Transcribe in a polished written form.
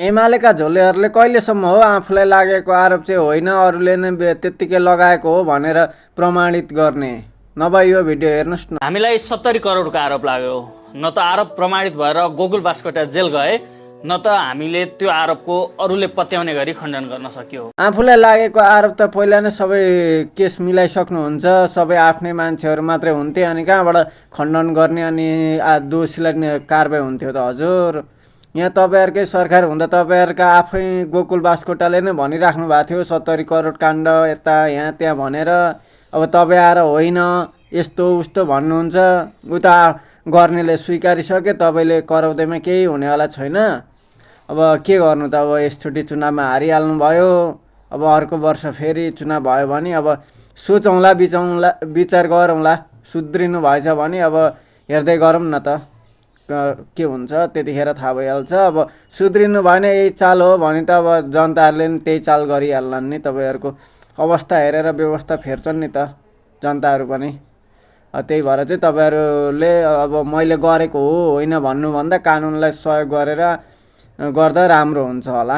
एमालेका झोलेहरूले कहिलेसम्म हो आफूलाई लागेको आरोप चाहिँ होइन अरूले नै त्यत्तिकै लगाएको हो भनेर प्रमाणित गर्ने? नभए यो भिडियो हेर्नुहोस् न। हामीलाई 70 करोडको आरोप लाग्यो, न त आरोप प्रमाणित भएर गोकुल बास्कोटा जेल गए, न त हामीले त्यो आरोपको अरूले पत्याउने गरी खण्डन गर्न सक्यो। आफूलाई लागेको आरोप त पहिला नै सबै केस मिलाइसक्नुहुन्छ, सबै आफ्नै मान्छेहरू मात्रै हुन्थे, अनि कहाँबाट खण्डन गर्ने अनि दोषीलाई कारबाही हुन्थ्यो त हजुर? यहाँ तपाईँहरूकै सरकार हुँदा तपाईँहरूका आफै गोकुल बास्कोटाले नै भनिराख्नु भएको थियो 70 करोड काण्ड यता यहाँ त्यहाँ भनेर। अब तपाईँ आएर होइन यस्तो उस्तो भन्नुहुन्छ, उता गर्नेले स्वीकारिसके, तपाईँले कराउँदैमा केही हुनेवाला छैन। अब के गर्नु त, अब यसचोटि चुनावमा हारिहाल्नु भयो, अब अर्को वर्ष फेरि चुनाव भयो भने अब सोचौँला विचार गरौँला, सुध्रिनु भएछ भने अब हेर्दै गरौँ न त के हुन्छ, त्यतिखेर थाहा भइहाल्छ। अब सुध्रिनु भएन यही चाल हो भने त अब जनताहरूले नि त्यही चाल गरिहाल्लान् नि, तपाईँहरूको अवस्था हेरेर व्यवस्था फेर्छन् नि त जनताहरू पनि। त्यही भएर चाहिँ तपाईँहरूले अब मैले गरेको हो होइन भन्नुभन्दा कानुनलाई सहयोग गरेर गर्दा राम्रो हुन्छ होला।